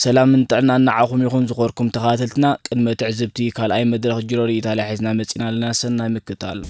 ሰላምን ጥዕናን ንዓኹም ይኹን ዝኾርኩም ተኸታተልትና። ቅድመ ትዕዝብቲ ካልኣይ መድረኽ ጅሮ ሪኢታልያ ሒዝና መጺና ኣለና። ሰናይ ምክታል።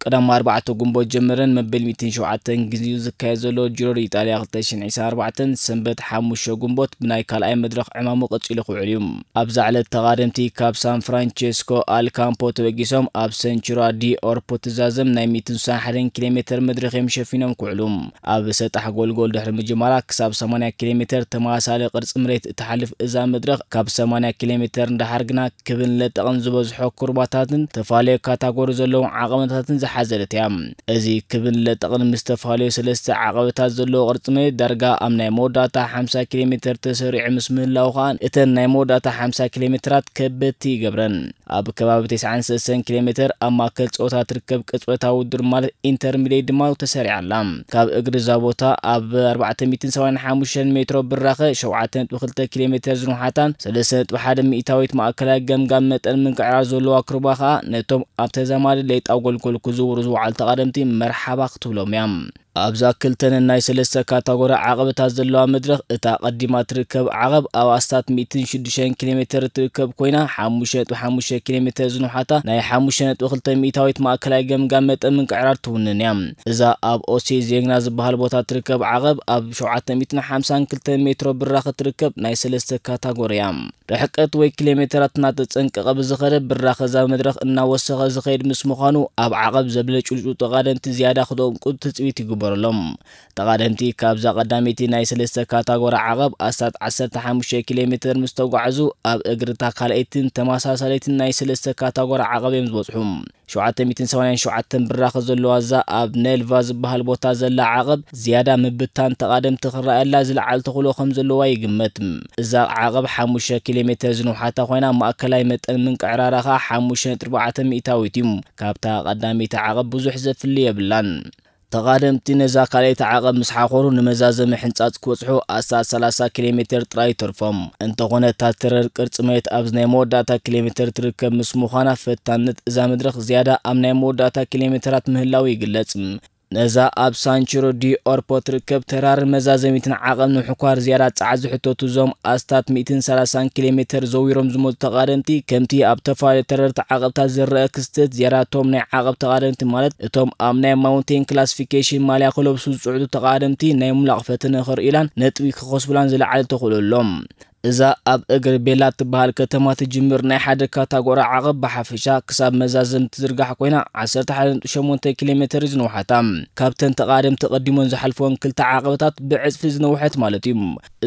ቀዳም ኣርባዕተ ግንቦት ጀመረን መበል ሚእትን ሸውዓተን ግዜኡ ዝካየድ ዘሎ ጅሮ ኢጣልያ ክልተ ሽሕን ዕስራን ኣርባዕተን ሰንበት ሓሙሽተ ግንቦት ብናይ ካልኣይ መድረኽ ዕማሙ ቀጺሉ ክውዕል እዩ። ኣብዛ ዕለት ተቓደምቲ ካብ ሳን ፍራንቸስኮ ኣልካምፖ ተበጊሶም ኣብ ሰንቹራ ዲ ኦርፖ ትዛዘም ናይ ሚእትን ስሳን ሓደን ኪሎ ሜተር መድረኽ እዮም ሸፊኖም ክውዕሉ። ኣብ ሰጣሕ ጎልጎል ድሕሪ ምጅማራ ክሳብ ሰማንያ ኪሎ ሜተር ተመሳሳሊ ቅርጺ መሬት እትሓልፍ እዛ መድረኽ ካብ ሰማንያ ኪሎ ሜተር ንደሓር ግና ክብን ለጠቕን ዝበዝሖ ኩርባታትን ተፋለዮ ካታጎሪ ዘለዎም ዓቐበታትን ዝሓዘለት እያ። እዚ ክብን ለጠቕን ምስ ተፋለዮ ሰለስተ ዓቐበታት ዘለዎ ቅርጺ መሬት ዳርጋ ኣብ ናይ መወዳእታ ሓምሳ ኪሎ ሜተር ተሰሪዑ ምስ ምህላዉ ከኣ እተን ናይ መወዳእታ ሓምሳ ኪሎ ሜትራት ከበድቲ ይገብረን። ኣብ ከባቢ ተስዓን ሰለስተን ኪሎ ሜተር ኣብ ማእከል ጸወታ ትርከብ ቅጽበታዊ ውድድር ማለት ኢንተርሚዲየት ድማ ተሰሪዓ ኣላ። ካብ እግሪ እዛ ቦታ ኣብ ኣርባዕተ ሚእትን ሰማንያን ሓሙሽተን ሜትሮ ብራኸ ሸውዓተ ነጥቢ ክልተ ኪሎ ሜተር ዝንውሓታን ሰለስተ ነጥቢ ሓደ ሚእታዊት ማእከላይ ገምጋም መጠን ምንቅዕራር ዘለዋ ኩርባ ከኣ ነቶም ኣብ ተዛማዲ ሌጣ ጎልጎል ክዝውሩ ዝወዓሉ ተቓደምቲ መርሓባ ክትብሎም እያ። ኣብዛ ክልተ ነናይ ሰለስተ ካታጎሪ ዓቐብታት ዘለዋ መድረኽ እታ ቀዲማ ትርከብ ዓቐብ ኣብ ኣስታት ሚእትን ሽዱሽተን ኪሎ ሜተር እትርከብ ኮይና ሓሙሽተ ነጥቢ ሓሙሽተ ኪሎ ሜተር ዝንውሓታ ናይ ሓሙሽተ ነጥቢ ክልተ ሚእታዊት ማእከላይ ገምጋም መጠን ምንቅዕራር ትውንን እያ። እዛ ኣብ ኦሴ ዜግና ዝበሃል ቦታ ትርከብ ዓቐብ ኣብ ሸውዓተ ሚእትን ሓምሳን ክልተን ሜትሮ ብራኸ ትርከብ ናይ ሰለስተ ካታጎሪ እያ። ርሕቀት ወይ ኪሎ ሜተራት እናተጸንቀቐ ብዝኸደ ብራኸ እዛ መድረኽ እናወሰኸ ዝኸይድ ምስ ምዃኑ ኣብ ዓቐብ ዘብለ ጭልጩ ተቓደምቲ ዝያዳ ክደምቁ ትጽቢት ይግበረሎም። ተቓደምቲ ካብዛ ቀዳመይቲ ናይ ሰለስተ ካታጎሪ ዓቐብ ኣስታት ዓሰርተ ሓሙሽተ ኪሎ ሜተር ምስ ተጓዕዙ ኣብ እግሪ እታ ካልኣይትን ተመሳሳሊትን ናይ ሰለስተ ካታጎሪ ዓቐብ እዮም ዝበጽሑ። ሸውዓተ ሚእትን ሰማንያን ሸውዓተን ብራኸ ዘለዋ እዛ ኣብ ኔልቫ ዝበሃል ቦታ ዘላ ዓቐብ ዝያዳ ምብታን ተቓደምቲ ክረኣየላ ዝለዓለ ተኽእሎ ከም ዘለዋ ይግመት። እዛ ዓቐብ ሓሙሽተ ኪሎ ሜተር ዝንውሓታ ኮይና ማእከላይ መጠን ምንቅዕራራ ከኣ ሓሙሽተ ነጥቢ ኣርባዕተ ሚእታዊት እዩ። ካብታ ቀዳመይቲ ዓቐብ ብዙሕ ዘፍሊ የብላን። ተቓደምቲ ነዛ ካልኣይቲ ዓቐብ ምስ ሓኾሩ ንመዛዘሚ ሕንጻጽ ክበጽሑ ኣስታት ሰላሳ ኪሎ ሜተር ጥራይ ይተርፎም። እንተኾነ እታ ተረር ቅርጺ መሬት ኣብዚ ናይ መወዳእታ ኪሎ ሜተር ትርከብ ምስ ምዃና ፈታንነት እዛ መድረኽ ዝያዳ ኣብ ናይ መወዳእታ ኪሎ ሜተራት ምህላዉ ይግለጽ። ነዛ ኣብ ሳንቺሮ ዲ ኦርፖ ትርከብ ተራርን መዛዘሚትን ዓቐብ ንምሕኳር ዝያዳ ጸዓት ዝሕተቱ እዞም ኣስታት ሚእትን ሰላሳን ኪሎ ሜተር ዘዊሮም ዝመጹ ተቓደምቲ ከምቲ ኣብ ተፈላለዩ ተረርቲ ዓቐብታት ዝረአ ክስተት ዝያዳ እቶም ናይ ዓቐብ ተቓደምቲ ማለት እቶም ኣብ ናይ ማውንቴን ክላሲፊኬሽን ማልያ ክለብሱ ዝጽዕዱ ተቓደምቲ ናይ ምምላቕ ፈተነ ከርእዩላን ነጥቢ ክኸስቡላን ዝለዓለ ተኽእሎ ኣሎም። እዛ ኣብ እግሪ ቤላ እትበሃል ከተማ ትጅምር ናይ ሓደ ካታጎሪ ዓቐብ ብሓፈሻ ክሳብ መዛዘም ትዝርጋሕ ኮይና ዓሰርተ ሓደ ነጥቢ ሸሞንተ ኪሎ ሜተር ዝንውሓታ ካብተን ተቓደምቲ ቀዲሞን ዝሓልፈወን ክልተ ዓቐብታት ብዕጽፊ ዝነውሐት ማለት እዩ።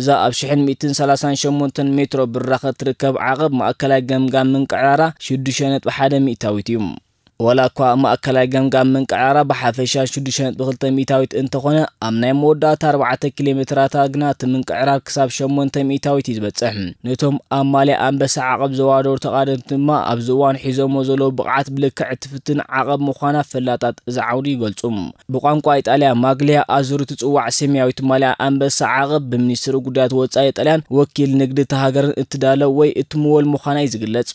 እዛ ኣብ ሽሕን ሚእትን ሰላሳን ሸሞንተን ሜትሮ ብራኸ ትርከብ ዓቐብ ማእከላይ ገምጋም ምንቅዕራራ ሽዱሽተ ነጥቢ ሓደ ሚእታዊት እዩ። ዋላ እኳ ማእከላይ ገምጋም ምንቅዕራራ ብሓፈሻ ሽዱሽተ ነጥቢ ክልተ ሚእታዊት እንተኾነ ኣብ ናይ መወዳእታ ኣርባዕተ ኪሎ ሜትራታ ግና እቲ ምንቅዕራር ክሳብ ሸሞንተ ሚእታዊት እዩ ዝበጽሕ። ነቶም ኣብ ማልያ ኣንበሳ ዓቐብ ዘዋደሩ ተቓደምቲ ድማ ኣብዚ እዋን ሒዞሞ ዘለዉ ብቕዓት ብልክዕ እትፍትን ዓቐብ ምዃና ፈላጣት እዚ ዓውዲ ይገልጹ። ብቋንቋ ኢጣልያ ማግሊያ ኣዙሪ ትጽዋዕ ሰማያዊት ማልያ ኣንበሳ ዓቐብ ብሚኒስትሪ ጉዳያት ወጻኢ ጣልያን ወኪል ንግዲ እታ ሃገርን እትዳለው ወይ እትምወል ምዃና እዩ ዝግለጽ።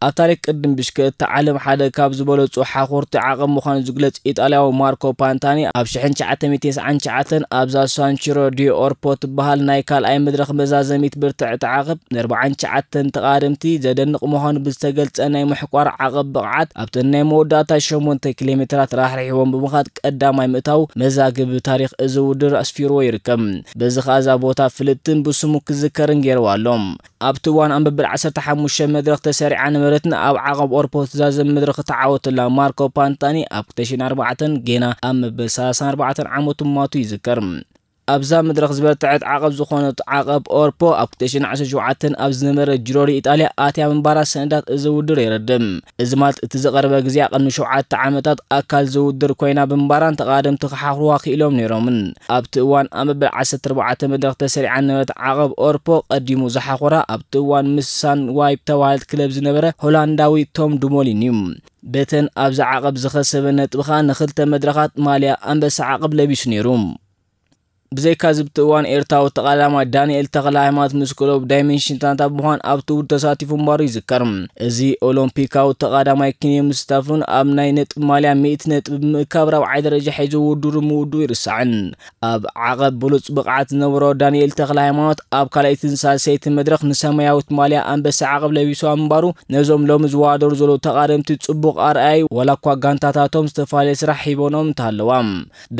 ኣብ ታሪክ ቅድም ብሽክለታ ዓለም ሓደ ካብ ዝበለጹ ሓኾርቲ ዓቐብ ምዃኑ ዝግለጽ ኢጣልያዊ ማርኮ ፓንታኒ ኣብ ሽሕን ትሽዓተ ሚእትን ተስዓን ትሽዓተን ኣብዛ ሳንቺሮ ዲ ኦርፖ ትበሃል ናይ ካልኣይ መድረኽ መዛዘሚት ብርትዕቲ ዓቐብ ንኣርባዓን ትሽዓተን ተቓደምቲ ዘደንቕ ምዃኑ ብዝተገልጸ ናይ ምሕቋር ዓቐብ ብቕዓት ኣብተን ናይ መወዳእታ ሸሞንተ ኪሎ ሜትራት ራሕሪሕዎም ብምኻድ ቀዳማይ ምእታው መዛግብ ታሪኽ እዚ ውድድር ኣስፊርዎ ይርከብ። በዚ ኸኣ እዛ ቦታ ፍልጥትን ብስሙ ክዝከርን ገይርዋ ኣሎ። ኣብቲ እዋን ኣብ መበል ዓሰርተ ሓሙሽተ መድረኽ ተሰሪዓ ነበረትን ኣብ ዓቐብ ኦርፖ ትዛዘም መድረኽ እተዓወተላ ማርኮ ፓንታኒ ኣብ ክልተ ሽሕን ኣርባዕተን ጌና ኣብ መበል ሰላሳን ኣርባዕተን ዓመቱ ምማቱ ይዝከር። ኣብዛ መድረኽ ዝበርትዐት ዓቐብ ዝኾነት ዓቐብ ኦርፖ ኣብ ክልተ ሽሕን ዓሰርተ ሸውዓተን ኣብ ዝነበረ ጅሮ ዲ ኢጣልያ ኣትያ ምንባራ ሰነዳት እዚ ውድድር የረድእ። እዚ ማለት እቲ ዝቐረበ ግዜኣ ቅድሚ ሸውዓተ ዓመታት ኣካል እዚ ውድድር ኮይና ብምንባራን ተቓደምቲ ክሓኽርዋ ክኢሎም ነይሮምን። ኣብቲ እዋን ኣብ መበል ዓሰርተ ኣርባዕተ መድረኽ ተሰሪዓ ዝነበረት ዓቐብ ኦርፖ ቀዲሙ ዝሓኾራ ኣብቲ እዋን ምስ ሳን ዋይፕ ተባሃለት ክለብ ዝነበረ ሆላንዳዊ ቶም ዱሞሊን እዩ። በተን ኣብዚ ዓቐብ ዝኸሰበ ነጥቢ ኸኣ ንኽልተ መድረኻት ማልያ ኣንበሳ ዓቐብ ለቢሱ ነይሩ። ብዘይካ ዝብቲ እዋን ኤርትራዊ ተቓዳማይ ዳንኤል ተኽለ ሃይማኖት ምስ ክለቡ ዳይመንሽን ታንታ ብምዃን ኣብቲ ውድድር ተሳቲፉ ምንባሩ ይዝከር። እዚ ኦሎምፒካዊ ተቓዳማይ ክንዮ ምስታፉን ኣብ ናይ ነጥቢ ማልያ ሚእቲ ነጥቢ ብምእካብ ራብዓይ ደረጃ ሒዙ ውድድሩ ምውድኡ ይርሳዕን። ኣብ ዓቐብ ብሉጽ ብቕዓት ዝነበሮ ዳንኤል ተኽለ ሃይማኖት ኣብ ካልኣይትን ሳልሰይትን መድረኽ ንሰማያዊት ማልያ ኣንበሳ ዓቐብ ለቢስዋ ምንባሩ ነዞም ሎሚ ዝወዳደሩ ዘለዉ ተቓደምቲ ጽቡቕ ኣርኣያ እዩ። ዋላ እኳ ጋንታታቶም ዝተፈላለየ ስራሕ ሂቦኖም እንተሃለዋ።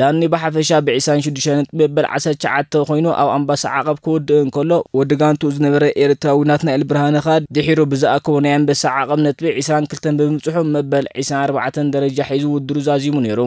ዳኒ ብሓፈሻ ብ ዕስራን ሽዱሽተን ነጥቢ መበል ዓሰርተ ትሽዓተ ኮይኑ ኣብ ኣንበሳ ዓቐብ ክውድእ እንከሎ፣ ወዲ ጋንትኡ ዝነበረ ኤርትራዊ ናትናኤል ብርሃነ ከኣ ድሒሩ ብዝኣከቦ ናይ ኣንበሳ ዓቐብ ነጥቢ ዕስራን ክልተን ብምብጽሑ መበል ዕስራን ኣርባዕተን ደረጃ ሒዙ ውድድሩ ዛዚሙ ነይሩ።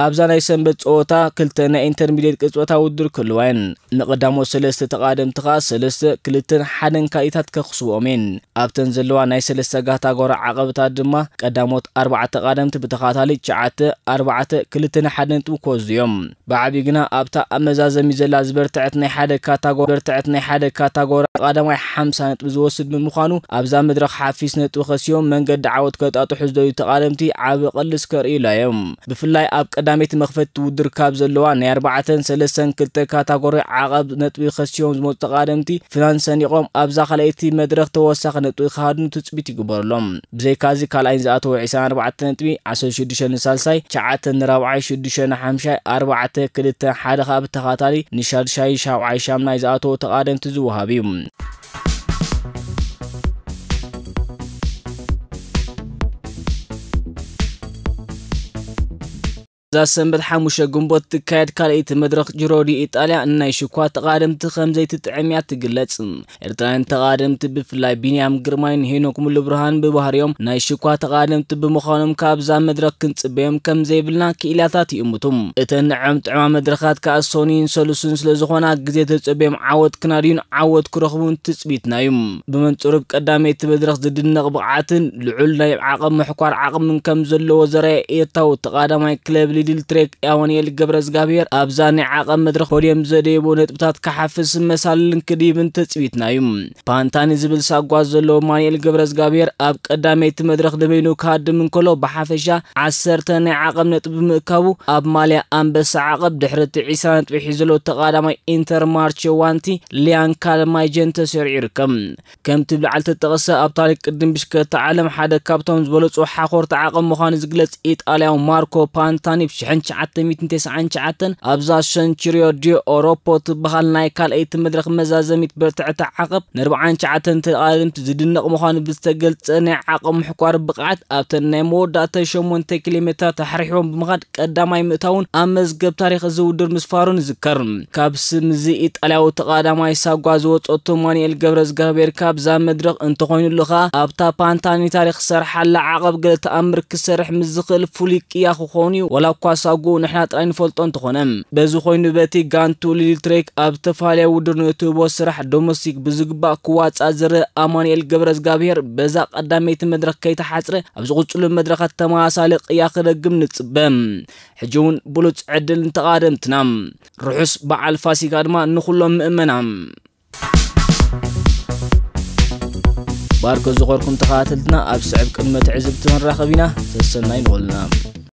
ኣብዛ ናይ ሰንበት ጸወታ ክልተ ናይ ኢንተርሚድየት ቅጽበታ ውድድር ክህልዋ እየን። ንቐዳሞት ሰለስተ ተቓደምቲ ኸኣ ሰለስተ፣ ክልተን ሓደን ካልኢታት ከኽስብኦም እየን። ኣብተን ዘለዋ ናይ ሰለስተ ካታጎሪ ዓቐብታት ድማ ቀዳሞት ኣርባዕተ ተቓደምቲ ብተኻታሊ ትሽዓተ፣ ኣርባዕተ፣ ክልተን ሓደን ነጥቢ ክወስዱ እዮም። ብዓቢ ግና ኣብታ ኣብ መዛዘሚ ዘላ ዝበርትዐት ናይ ሓደ ካታጎሪ፣ ዝበርትዐት ናይ ሓደ ካታጎሪ ቀዳማይ ሓምሳ ነጥቢ ዝወስድ ብምዃኑ ኣብዛ መድረኽ ሓፊስ ነጥቢ ከሲዮም መንገዲ ዓወት ከጣጥሑ ዝደልዩ ተቓደምቲ ዓቢ ቅልስ ከርእዩላ እዮም። ብፍላይ ኣብ ቀዳመይቲ መኽፈቲ ውድድር ካብ ዘለዋ ናይ ኣርባዕተን ሰለስተን ክልተ ካታጎሪ ዓቐብ ነጥቢ ከሲዮም ዝመጹ ተቓደምቲ ፍናን ሰኒቖም ኣብዛ ካልኣይቲ መድረኽ ተወሳኺ ነጥቢ ክሃድኑ ትጽቢት ይግበረሎም። ብዘይካዚ ካልኣይ ዝኣተወ ዕስራን ኣርባዕተን ነጥቢ ዓሰርተ ሽዱሽተ ንሳልሳይ፣ ትሽዓተ ንራብዓይ፣ ሽዱሽተ ንሓምሻይ፣ ኣርባዕተ፣ ክልተ፣ ሓደ ከኣ ብተኻታሊ ንሻድሻይ፣ ሻብዓይ፣ ሻምናይ ዝኣተወ ተቓደምቲ ዝወሃብ እዩ። እዛ ሰንበት ሓሙሽተ ግንቦት ትካየድ ካልኣይቲ መድረኽ ጅሮ ዲ ኢጣልያ ንናይ ሽኳ ተቓደምቲ ከም ዘይትጥዕም እያ ትግለጽ። ኤርትራውያን ተቓደምቲ ብፍላይ ቢንያም ግርማይን ሄኖክ ሙሉብርሃን ብባህሪኦም ናይ ሽኳ ተቓደምቲ ብምዃኖም ካብዛ መድረኽ ክንጽበዮም ከም ዘይብልና ክኢላታት ይእምቱ። እተን ንዕም ጥዕማ መድረኻት ከኣ ሶኒን ሰሉስን ስለ ዝኾና ግዜ ተጸብዮም ዓወት ክናድዩን ዓወት ክረኽቡን ትጽቢትና እዩ። ብመንጽሩ ብቀዳመይቲ መድረኽ ዝድነቕ ብቕዓትን ልዑል ናይ ዓቐብ ምሕኳር ዓቕምን ከም ዘለዎ ዘርኣየ ኤርትራዊ ተቓዳማይ ክለብ ሊድል ትሬክ ኣማኑኤል ገብረዝጋብሔር ኣብዛ ናይ ዓቐብ መድረኽ ፖድየም ዘደየቦ ነጥብታት ክሓፍስ መሳልልን ክድይብን ትጽቢትና እዩ። ፓንታኒ ዝብል ሳጓ ዘለዎ ኣማኑኤል ገብረዝጋብሔር ኣብ ቀዳመይቲ መድረኽ ንበይኑ ክሃድም እንከሎ ብሓፈሻ ዓሰርተ ናይ ዓቐብ ነጥቢ ብምእካቡ ኣብ ማልያ ኣንበሳ ዓቐብ ድሕሪ እቲ ዕስራ ነጥቢ ሒዙ ዘሎ ተቓዳማይ ኢንተር ማርቼ ዋንቲ ሊያን ካልማይጀን ተሰሪዑ ይርከብ። ከምቲ ብላዕሊ ተጠቕሰ ኣብ ታሪክ ቅድም ብሽክለታ ዓለም ሓደ ካብቶም ዝበለጹ ሓኾርቲ ዓቐብ ምዃኑ ዝግለጽ ኢጣልያዊ ማርኮ ፓንታኒ ብ ሽሕን ትሽዓተ ሚእትን ተስዓን ትሽዓተን ኣብዛ ሰንቹሪዮ ዲ ኦሮፖ ትበሃል ናይ ካልኣይቲ መድረኽ መዛዘሚት በርትዕቲ ዓቐብ ንኣርባዓን ትሽዓተን ተቓደምቲ ዝድነቕ ምዃኑ ብዝተገልጸ ናይ ዓቐብ ምሕኳር ብቕዓት ኣብተን ናይ መወዳእታ ሸሞንተ ኪሎ ሜትራት ተሓርሒቦም ብምኻድ ቀዳማይ ምእታውን ኣብ መዝገብ ታሪኽ እዚ ውድድር ምስፋሩን ይዝከር። ካብ ስም እዚ ኢጣልያዊ ተቓዳማይ ሳጓ ዝወጸቶ ማኑኤል ገብረዝጋብሔር ካብዛ መድረኽ እንተኾይኑሉ ኸኣ ኣብታ ፓንታኒ ታሪኽ ዝሰርሓላ ዓቐብ ገለ ተኣምር ክሰርሕ ምስ ዝኽእል ፍሉይ ቅያ ክኸውን እዩ። ዋላ እኳ ሳጉኡ ንሕና ጥራይ ንፈልጦ እንተኾነ። በዚ ኮይኑ በቲ ጋንቱ ሊድል ትሬክ ኣብ ዝተፈላለየ ውድድር ንእትህቦ ስራሕ ዶሜስቲክ ብዝግባእ ክዋጻእ ዝርእ ኣማኑኤል ገብረዝጋብሔር በዛ ቀዳመይቲ መድረኽ ከይተሓጽረ ኣብ ዝቕጽሉ መድረኻት ተመሳሳሊ ቅያ ክደግም ንጽበ። ሕጂ እውን ብሉጽ ዕድል ንተቓደምትና። ርሑስ በዓል ፋሲካ ድማ ንኹሎም ምእመና። ባርኮ ዝኾርኩም ተኸታተልትና ኣብ ስዕብ ቅድመ ትዕዝብቲ ክንራኸብ ኢና። ሰሰናይ ንኹልና።